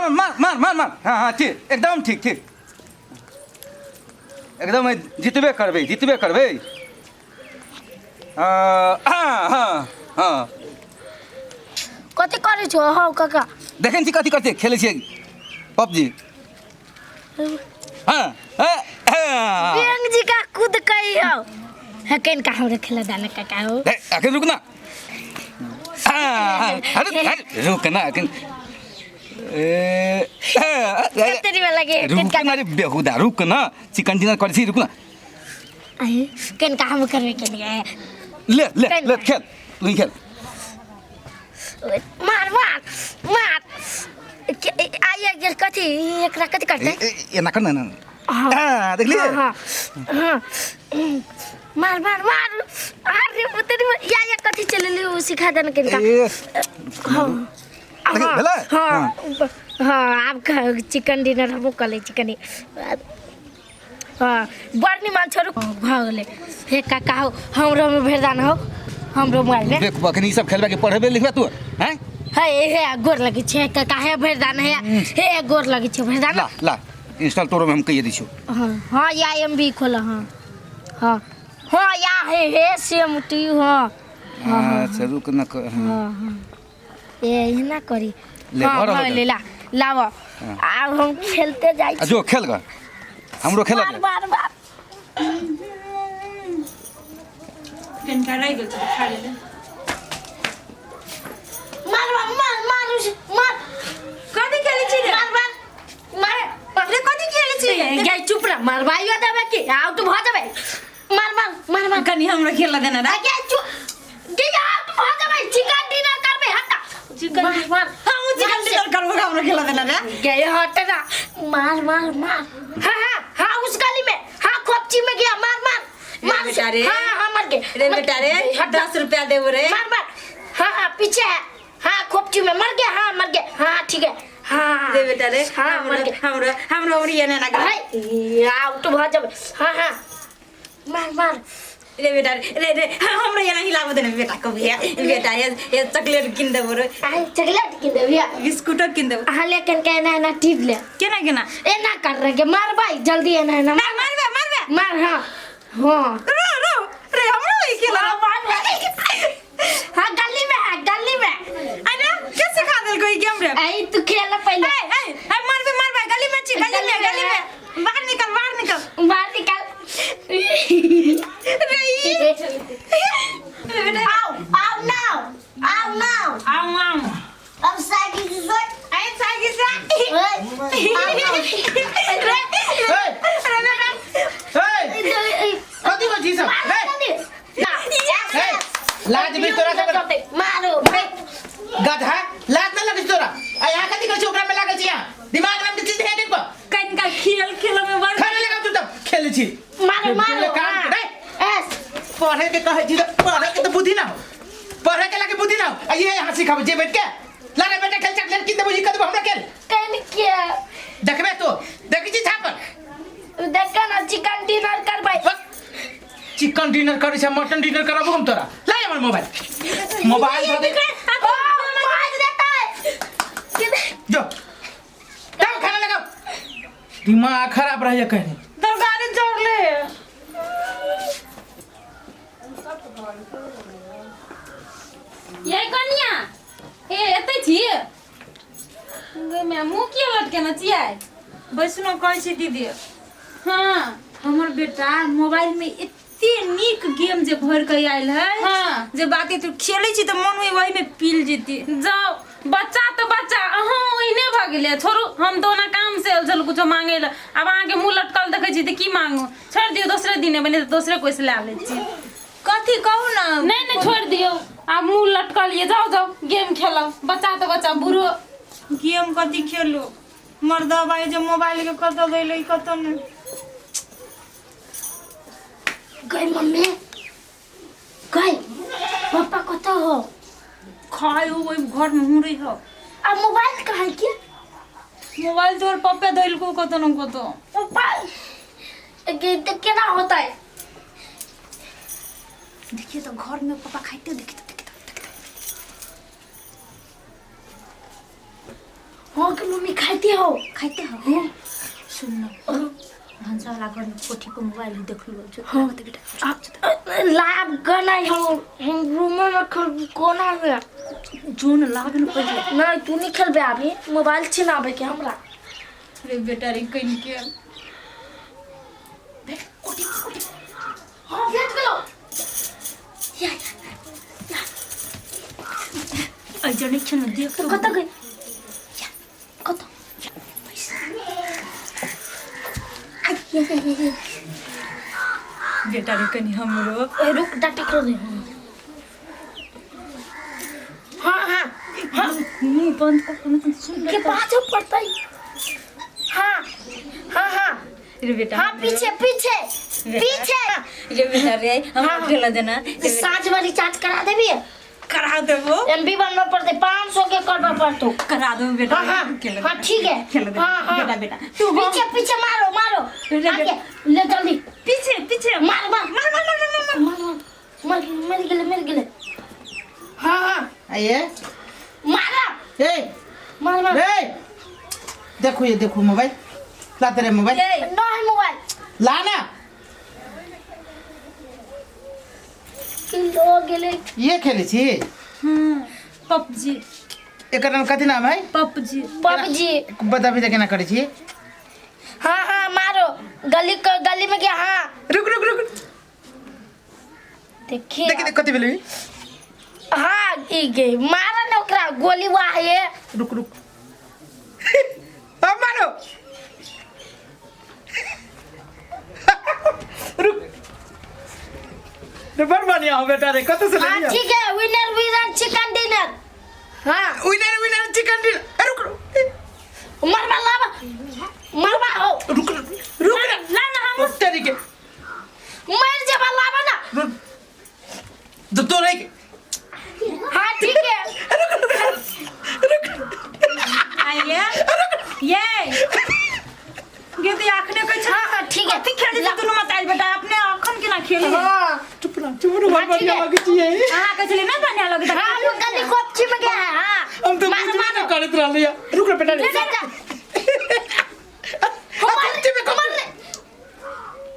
मार मार मार मार मार हाँ हाँ ठीक एकदम ठीक ठीक एकदम जितबे करबै जितबे करबै हाँ हाँ हाँ कथी करै छौ हौ काका देखै छी कथी करतै खेलै छियै पबजी हाँ हाँ, हाँ। बैंक जी का कूद कही हो हे केन का हमरा खेला दाना काका हो ए, अखन रुक ना हाँ, हाँ, अरे अरे रुक ना अखन ए, ए, कतेरी में लगे केन रुक का ना रे बेहुदा रुक ना चिकन डिनर करै छी रुक ना अहे, केन का हम करबे के लिए ले ले ले खेल तू ही खेल मार मार मार आइए गेल कथी एकरा कथी करते ए, ए, एना कर ना ना हाँ। हाँ, देखलिए हाँ हाँ हाँ। मार मार मार अरे पुतरी या या कथी चलेली उ सिखा देन किनका ए, हाँ देखिए, हाँ, भेलै? हाँ हाँ आब चिकन डिनर हमहूँ कऽ लै छी कनि हाँ बड़ निमन छोड़ू भऽ गेलै हे काका हो हमरो में भेदान हो हमरो मोबाइल में देख अखन ई सब खेलबे के पढ़बे लिखबे तू हैं हे हे गोर लगै छै काका हे भेदान हे हे गोर लगै छै भेदान ला ला इंस्टॉल तोरो में हम कहिए दै छियौ हाँ हाँ या एम बी खोल हाँ हाँ हाँ या हे हे सेम टी हाँ अच्छा रुक न हाँ। हाँ हाँ ए एना करी ले, हाँ भऽ रहल हाँ है। ले ला लाव आब हम खेलते जाइ आ जो खेल ग हमरो खेल बार बार बार कनिका रहि गेल छै खा लेले मार मार मार मार उस- मार कथी खेलै छी रे मार मार मार रे कथी खेलै छी गे चुप रह मारवाइयो देबै कि आउट भऽ जेबै मार मार मार मार कनि हमरो खेल देना रे गे चुप गे आउट भऽ जेबै चिकन डिनर करबै हटा चिकन मार मार हम चिकन डिनर करबो हमरो खेल देना रे गे हट ना मार मार मार हाँ हाँ हाँ उस गली में हाँ खोपची में गया मार मार रे मार बेटा रे। हाँ हाँ मर गए रे मर बेटा रे गए। हट 10 रुपया देबो रे मार मार हाँ हाँ पीछे है हाँ खोपची में मर गया हाँ मर गया हाँ ठीक है हाँ रे बेटा रे हाँ मर हमरो गया हमरो हमरो उड़ी एना ना कर अरे आउट भऽ जेबै हाँ हाँ मार मार रे बेटा रे रे रे हमरो एना हिलाबो देना बेटा को भैया बेटा ये ये चॉकलेट किन देबो रे आइ चॉकलेट किन देबी बिस्कुटो किन देबो अहाँ लेकिन के एना एना टीप ले केना केना एना कर रहे के मार भाई जल्दी एना एना मार मारबे मारबे मार हाँ हाँ रो रो रे हमरो ई खेला हाँ, मार मार हाँ गली में है गली में अरे के सिखा देलको ई गेम रे आई तू खेल पहले ए ए ए मारबे मारबे गली में छी गली में गली में बाहर निकल बाहर निकल बाहर निकाल रे ई रे बेटा आओ आओ now आओ now आऊ आऊ अब साइकिल से आई साइकिल से ओए, रे रे रे बेटा ए, कथी होइ छी सब ए, ए, लाज भी तोरा सब मारो गधा लाज ना लगै छै तोरा आ यहाँ कथी करै छी ओकरा में लागल छी यहाँ दिमाग नाम के चीज है नहीं पर कनिका खेल खेल में बड़ खाना लगा तू तब खेलै छी मारो मारो काम रे एस पढ़े के कहै छी तऽ पढ़े के तऽ बुद्धि ना हो पढ़े के लागे बुद्धि ना हो आ ये यहाँ सिखाबै जे बैठ के ला रे बेटा खेल चॉकलेट किन देबो ई कर देबो हमरा खेल कन के देखबे तो देखै छी छापर देखा ना चिकन डिनर करबै बस चिकन डिनर करै छै मटन डिनर कराबो हम तोरा ला हमर मोबाइल मोबाइल धऽ दे ओ मार देता है जो जाओ खाना लगाओ दिमाग खराब रहैया कहीं तोर गाड़ी जोड़ ले ये कनिया हे एतै छी गै माय मुँह किया लटकेने छियै वैष्णव कहै छी दीदी हाँ हमर बेटा मोबाइल में एते नीक गेम जे भर के आयल है हाँ। जे बात तू खेले छी तऽ मन होई वही में पील जेती जाओ बच्चा तऽ बच्चा अहूँ ओहिने भऽ गेलियै छोड़ू हम तऽ ओना काम से आयल छलहुँ कुछो मांगै लए आब अहाँके मुँह लटकल देखै छी तऽ की मांगू छोड़ि दियौ दोसरे दिन एबै नहि तऽ दोसरे कोइसँ लए लै छी कथी कहू ना नहि नहि छोड़ि दियौ आब मुँह लटकल ये जाओ जाओ गेम खेलब बच्चा तऽ बच्चा बूढ़ो गेम कथी खेलू मर्दा भाई जे मोबाइल के कतऽ गेलै कतऽ नहि गई मम्मी गई पापा कतऽ हो खाय हो ओहि घर में हुरै हो आ मोबाइल कहाँ है के मोबाइल तोहर पप्पे धैलको कतऽ न कतऽ मोबाइल के तो केना होता है देखिए तो घर में पापा खाइते देखिए तो देखिए तो देखिए तो। हाँ के मम्मी खाते हो। खाइते हो। सुन न, भनसा वाला घर में कोठी पर मोबाइल देखलू जो हाँ। लागत बेटा। लाभ गनाई हम रूम में खेल कोना में जोन लाभ न पहिले। नहीं तू नहीं खेलबे, अभी मोबाइल छिनाबे के हमरा। रे बेटा रे कहीं के बेटा कोठी कोठी। हाँ भेट गेलो। या या या जने छन देख तू कत गई? कत? बेटा रे कनी हमरो। ए रुक, डाटा कर दे। हाँ हाँ हाँ मुंह बंद कर के सुन के पास पड़ता है। हाँ हाँ हाँ रे बेटा। हाँ पीछे पीछे पीछे। रे बेटा रे हम हाँ। खेला देना। साँझ वाली चार्ज करा देबी? करा देबो। एमबी बनवा पड़ते, 500 के करवा पड़तो। करा देबो बेटा। हाँ हाँ खेला हाँ ठीक है। खेला देना। हाँ हाँ बेटा बेटा तू पीछे पीछे मारो मारो। रे आगे ले जल्दी पीछे पीछे मार मार मार मार मार मार मार मार मर गेले मर गेले। हाँ हाँ आइए मारा ए मार मार। ए देखो ये देखो मोबाइल ला तेरे मोबाइल। नहीं मोबाइल ला ना किलो गेले। ये खेले छी पबजी। एकर नाम कथी नाम है? पबजी। पबजी बताबी त केना करै छी? हाँ हाँ मारो गली गली में गया। हाँ रुक रुक रुक देखिए देखि देख कथी भेलै। हाँ ई गे मारा न ओकरा गोली वाह ये। रुक रुक अब मारो रुक रे बड़ बढ़िया हो बेटा रे, कत से हाँ लेलियो? ठीक है, विनर विनर चिकन डिनर। हाँ विनर विनर चिकन डिनर। रुक रुक मरवा लावा मरवा हो। रुक रुक ना ना हम तेरी के मर जबा लावा ना। रुक तो तो नहीं। हाँ ठीक है। आइए ये गे आखने कहै छै। हाँ हाँ ठीक है। कथी खेलै छै दुनू मत आइल बेटा अपने अखन केना खेली। हाँ चुप ना चुप ना, बड़ हाँ, ठीक बढ़िया है। लगै छी। अहाँ कहै छलियै नहि बढ़िया लगै हाँ वो गली कोपची में गया है। हाँ हम तो मारो बुझबे मारो नहीं करैत रहलियै। रुक रे बेटा रे। ले जा। कोपची में कमर ले।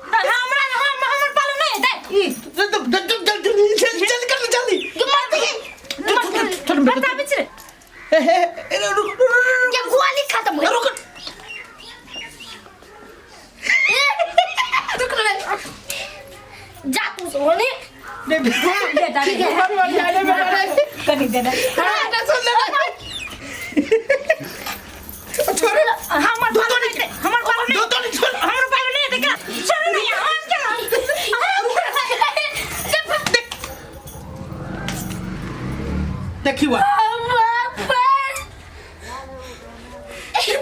हमरा हम हमर पालू नहि हेतै। ई जल्दी जल्दी जल्दी जल्दी कर जल्दी। मर गई। चल बेटा। बताबै छी रे। ए ए रुक रुक रुक ये गोली खत्म हो गई। रुक रुक रे जा तू सोने। रे बेटा रे बड़ बढ़िया रे बेटा रे। कनी देना। बेटा सुन ले छोड़ हमर दो पालू तो नहि हेतै। हमर पालू नहि दो तो नहीं छोड़। हमर पालू नहि हेतै केना छोड़ू ने हम केना। देखियो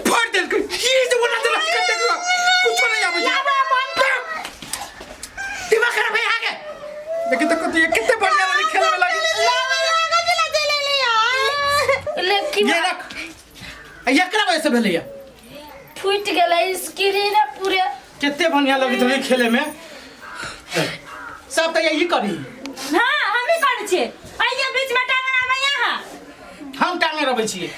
फाड़ देलकै। ये जो बोला देलक के देखियो कुछो नहीं आबै छै। दिमाग खराब है आगे। देखि तो कते कितने बढ़िया वाली खेल में लागी। लेकिन ये रख एकरा वजह से भेलैया फूट गेलै स्क्रीन पूरे। कितने बढ़िया लगैत रहे खेले में। सब तऽ यही करी। हाँ हमही करै छियै। आइए बीच में टांगना आबै यहाँ। हम टांगे रहबै छियै।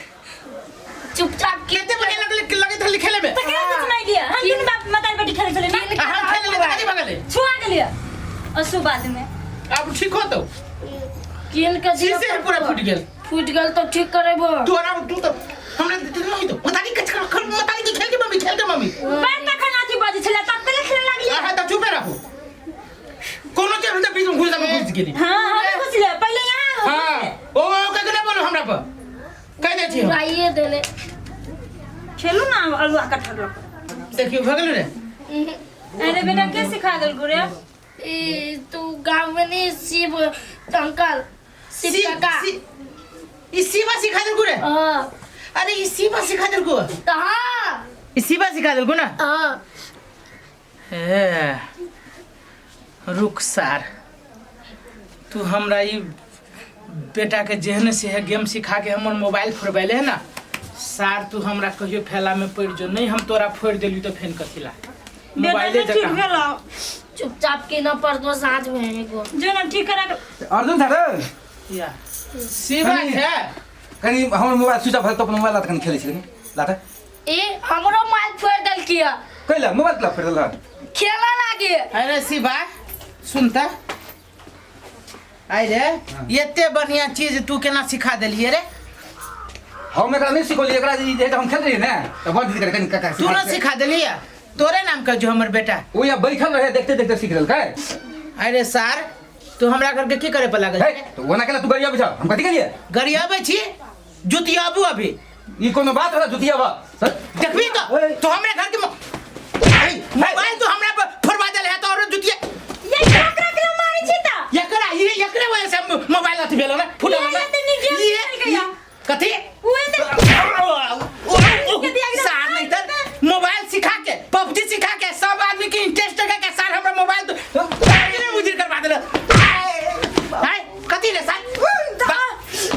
चुपचाप कितने बढ़िया लगले लगैत रहलै खेले में। तऽ केना बीच में अइलियै? हम दुनू बाप मतारी बेटी खेलै छलियै ना। आ हम खेले ले तऽ भगले छुआ गेलियै अशुभ आदमी। अब ठीक हो तो किन के दिया शीशे पूरा फूट गेल। फूट गेल तो ठीक करेबो। तू आराम तू तो हमरे मम्मी तो मतारी के मतारी के खेल के मम्मी खेल के मम्मी। बड़ तखन अथी बजै छलै तब पहिले खेले लागलियै। अहाँ तऽ चुपे रहू। कोनो चीज हम तऽ बीच में घुस घुस गेली। हाँ हमही घुसलियै पहिले यहाँ। हाँ ओ ओ के नहि बोलू हमरा पर कहि दै छी हम। उड़ाइए देले। खेलू ना अलुआ कटहर लऽ कऽ। देखियौ भऽ गेल रे। अरे बेटा के सिखा देलको रे? ई तू गाँव में नहीं शिव अंकल शिव काका। ई शिवा सिखा देलको रे। हाँ अरे ई शिवा सिखा देलको। तो हाँ ई शिवा सिखा देलको ना। हाँ ए रुक सार तू हमरा ई बेटा के जेहन से है गेम सिखा के हमर मोबाइल फोड़बैले है ना सार तू हमरा कहियो फैला में पड़ जो नहीं हम तोरा फोड़ देली तो फेन कथी ला बेटा मोबाइले नहीं ठीक जकाँ। भेलौ। चुपचाप के ना पर दो साँझ में एगो जो ना ठीक करा के अर्जुन सर या शिवा कनी- है कनी हमर मोबाइल स्विच ऑफ भेल तऽ अपन मोबाइल कनी खेलै छी कनी लाटा ए हमरो मोबाइल फोड़ देलकी है कैला मोबाइल ला फिर ला खेला लागे अरे शिवा सुनता अरे एते बढ़िया चीज तू केना सिखा देलिए रे हम एकरा नहीं सिखौलियै एकरा ई जे हम खेल रहियै ने तऽ बड़ जिद करे कनि काका तू ना सिखा देलिए तोरे नाम के जो हमर बेटा ओ यहाँ बैठल रहे देखते देखते सीख लेलकै अरे सार तू हमरा घर के की करे पर लागल हे तो ओना केला तू गरिया बिछा हम कथी करिए गरियाबै छी जुतियाबू अभी ई कोनो बात होला जुतिया बा सर देखबी तो ओए। तो हमरे घर के मोबाइल तो हमरा पर फोड़वा देले है तो और जुतिया ये केकरा के मारै छी त एकरा ये एकरे वजह से मोबाइल अथी भेलो ना फुटल ये ना तऽ नीक गेम ये खेलकै या। कथी उहे तऽ सार नहीं तर मोबाइल सिखा के पबजी सिखा के सब आदमी के इंटरेस्ट लगा के सार हमरा मोबाइल तो उजिर करवा देले हाय कथी रे सार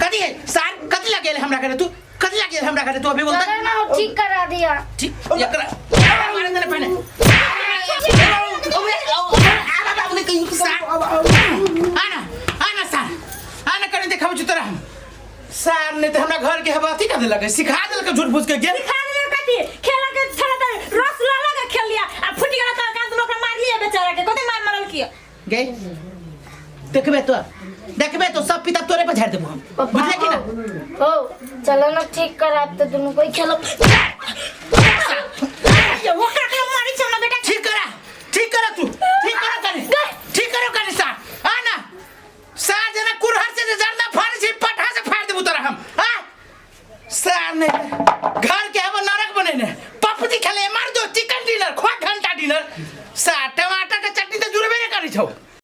कथी है सार कथी लगे हमरा करे तू कथी लगे हमरा करे तू अभी बोलता चलो ना वो ठीक करा दिया ठीक एकरा मारे देले पहले सार आना आना सार आना करे देखाबै छी तोरा हम सार नहीं तो हमरा घर के हवा अथी कर देलक सिखा देलक झूठ फूस के गेम सिखा देलक कथी खेला के थोड़ा त रस ल ल के खेल लिया आ फुटि गेल त कान ओकरा मार लिया बेचारा के कथी मार मारल किया गई देखबे तो देखबे तो सब पिता तोरे पर झाड़ देबो हम पप्पा बुझले कि ना हो चलो ना ठीक करा तो दोनों कोई खेलो ये ओकरा के मार